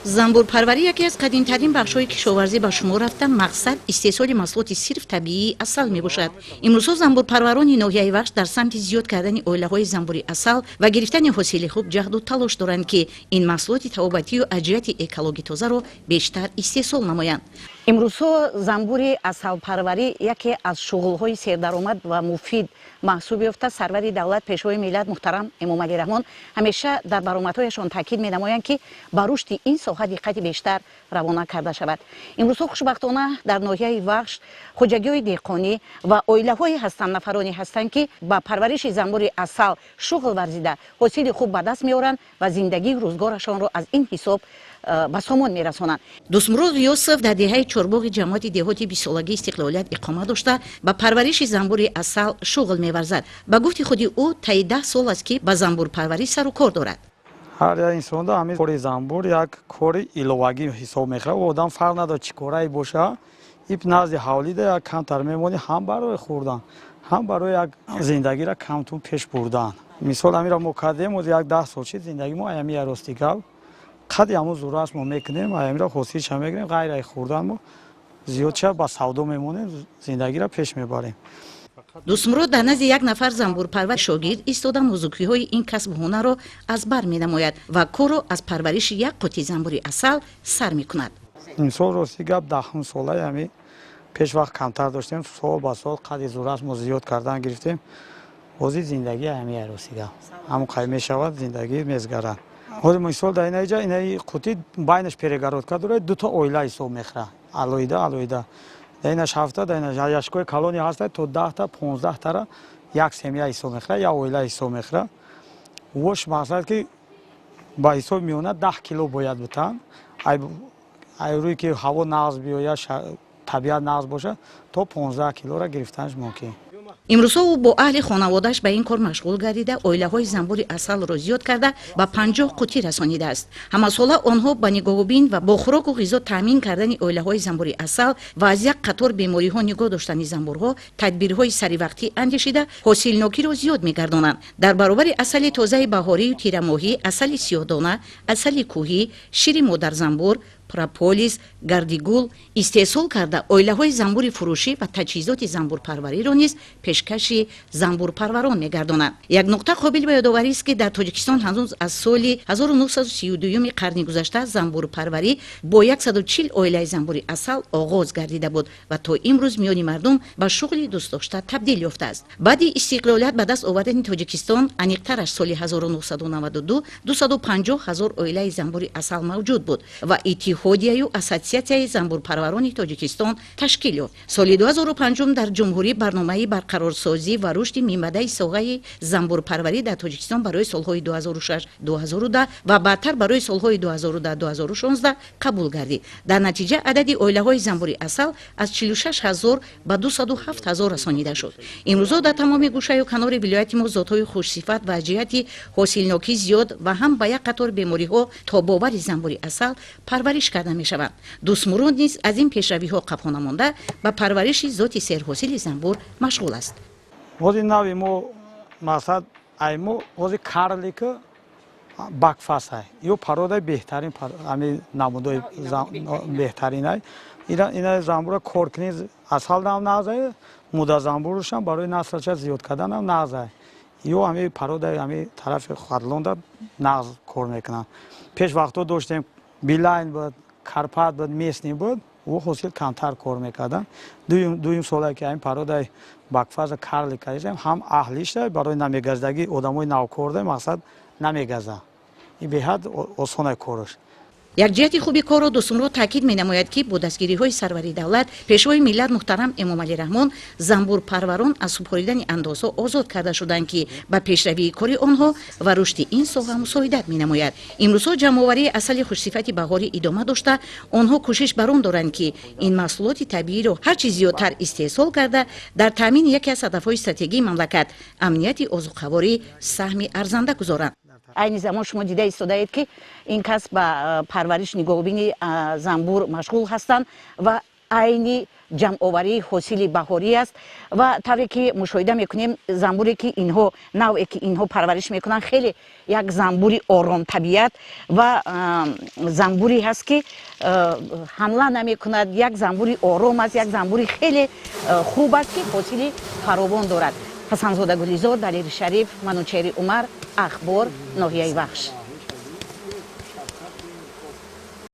Занбурпарварӣ яке аз қадимтарин бахшҳои кишоварзӣ ба шумор рафта, мақсад истеҳсоли маҳсулоти сирф табиии асал мебошад. Имрӯзҳо занбурпарварони ноҳияи Вахш дар самти зиёд кардани оилаҳои занбури асал ва гирифтани ҳосили хуб ҷаҳду талош доранд, ки ин маҳсулоти табобатию аз ҷиҳати экологӣ тозаро бештар истеҳсол намоянд. Имрӯзҳо занбури асалпарварӣ яке аз шуғлҳои сердаромад ва муфид маҳсуб ёфта, сарвари давлат, Пешвои миллат муҳтарам Эмомалӣ Раҳмон ҳамеша дар баромадҳояшон таъкид менамоянд, ки ба рушди ин соҳа диққати бештар равона карда шавад. Имрӯзҳо хушбахтона дар ноҳияи Вахш хоҷагиҳои деҳқонӣ ва оилаҳое ҳастанд, нафароне ҳастанд, ки ба парвариши занбури асал шуғл варзида, ҳосили хуб ба даст меоранд ва зиндагии рӯзгорашонро аз ин ҳисоб ба сомон мерасонанд. Дӯстмурод Юсуф дар деҳаи Чорбоғи ҷамоати деҳоти бистсолагии истиқлолият иқома дошта, ба парвариши занбури асал шуғл меварзад. Ба гуфти худи ӯ, таи 10 сол аст, ки ба занбурпарварӣ сару кор дорад. Ҳар як инсонда ҳамин кори занбур як кори иловагӣ ҳисоб мехӯрад. Одам фарқ надорад, чӣ корае боша, иб назди ҳавлида як камтар мемонӣ, ҳам барои хӯрдан, ҳам барои як зиндагиро камтун пеш бурдан. Мисол, ҳаминро мо кардем, як 10 сол шид зиндагӣ мо аями ярости гап. Қади ҳамун зураш мо мекунем, аямиро ҳосилша мегирем. Ғайр ай хӯрдан, мо зиёдша ба савдо мемонем, зиндагиро пеш мебарем. Дӯстмурод дар назди як нафар занбурпарвар шогирд истода, нозукиҳои ин касбу ҳунарро аз бар менамояд ва корро аз парвариши як қутӣ занбури асал сар мекунад. Имсол, рости гап, даҳум солаи ҳами. Пеш вақт камтар доштем, сол ба сол қади зураш мо зиёд кардан гирифтем. Ҳозир зиндагӣ ҳами, рости гап, ҳамон қай мешавад, зиндагӣ мезгарад. Ҳозир мисол, дар инаҷа инаи қутӣ байнаш перегородка дорад, дута оила ҳисоб мехӯрад, алоҳида алоҳида. Дар инаш ҳафта, дар инаш яшкои калони ҳаста, то 10-та, 15-тара як семья ҳисоб мехӯрад, як оила ҳисоб мехӯрад. Вош мақсад, ки ба ҳисоби миёна 10 кило бояд бутан. Ай рӯе ки ҳаво нағз биёяд, табиат нағз бошад, то 15 килора гирифтанаш мумкин. Имрӯзҳо ӯ бо аҳли хонаводааш ба ин кор машғул гардида, оилаҳои занбури асалро зиёд карда, ба 50 қутӣ расонидааст. Ҳамасола онҳо ба нигоҳубин ва бо хӯроку ғизо таъмин кардани оилаҳои занбури асал ва аз як қатор бемориҳо нигоҳ доштани занбурҳо тадбирҳои саривақтӣ андешида, ҳосилнокиро зиёд мегардонанд. Дар баробари асали тозаи баҳорию тирамоҳӣ, асали сиёҳдона, асали кӯҳӣ, шири модарзанбур, прополис, гардигул истеҳсол карда, оилаҳои занбури фурӯшӣ ва таҷҳизоти занбурпарвариро низ пешкаши занбурпарварон мегардонанд. Як нуқта қобили ба ёдоварист, ки дар Тоҷикистон ҳанӯз аз соли 1932 қарни гузашта занбурпарварӣ бо 140 оилаи занбури асал оғоз гардида буд ва то имрӯз миёни мардум ба шуғли дӯстдошта табдил ёфтааст. Баъди истиқлолият ба даст овардани Тоҷикистон, аниқтараш соли 1992, 250 ҳазор оилаи занбури асал мавҷуд буд ва иттиҳодияю ассотсиатсияи занбурпарварони Тоҷикистон ташкил ёфт. Соли 2005 дар ҷумҳурӣ барномаи барқарорсозӣ ва рушди минбаъдаи соҳаи занбурпарварӣ дар Тоҷикистон барои солҳои 2006-2010 ва баъдтар барои солҳои 2010-2016 қабул гардид. Дар натиҷа адади оилаҳои занбури асал аз 46 ҳазор ба 207 ҳазор расонида шуд. Имрӯзҳо дар тамоми гӯшаю канори вилояти мо зотҳои хушсифат ва аз ҷиҳати ҳосилнокӣ зиёд ва ҳам ба як қатор бемориҳо тобовари занбури асал парвариш карда мешаванд. Дӯстмурод низ аз ин пешравиҳо қафо намонда, ба парвариши зоти серҳосили занбур машғул аст. Ҳозир нави мо, мақсад, ай мо ҳозир карлика бакфасай ё породаи беҳтарин, ҳами намудои беҳтаринай. Ина занбура кор кунӣ, асалдам нағзай, мудазанбурушам барои наслаша зиёд карданам нағзай. Ё ҳами породаи ҳами тарафи Хатлонда нағз кор мекунанд. Пеш вақтҳо доштем, Билайн буд, Карпат буд, местный буд, ӯ ҳосил камтар кор мекарданд. Дуюм солае ки ҳамин породаи бакфаза карлика ҳам аҳлишта, барои намегаздагӣ, одамои навкорда, мақсад, намегаза, ин беҳад осонай кораш. Як ҷиҳати хуби корро Дӯстмурод таъкид менамояд, ки бо дастгириҳои сарвари давлат, Пешвои миллат муҳтарам Эмомалӣ Раҳмон, занбурпарварон аз супоридани андозҳо озод карда шуданд, ки ба пешравии кори онҳо ва рушди ин соҳа мусоидат менамояд. Имрӯзҳо ҷамъоварии асали хушсифати баҳорӣ идома дошта, онҳо кӯшиш бар он доранд, ки ин маҳсулоти табииро ҳар чӣ зиёдтар истеҳсол карда, дар таъмини яке аз ҳадафҳои стратегии мамлакат, амнияти озуқаворӣ, саҳми арзанда гузоранд. Айни замон шумо дида истодаед, ки ин кас ба парвариш, нигоҳубини занбур машғул ҳастанд ва Айни ҷамъоварии ҳосили баҳорӣ аст ва тавре ки мушоҳида мекунем, занбуре ки инҳо, навъе ки инҳо парвариш мекунанд, хеле як занбури оромтабиат ва занбуре ҳаст, ки ҳамла намекунад. Як занбури ором аст, як занбури хеле хуб аст, ки ҳосили фаровон дорад. Ҳасанзода Гулизор, Далери Шариф, Манучери Умар, Ахбор, ноҳияи Вахш.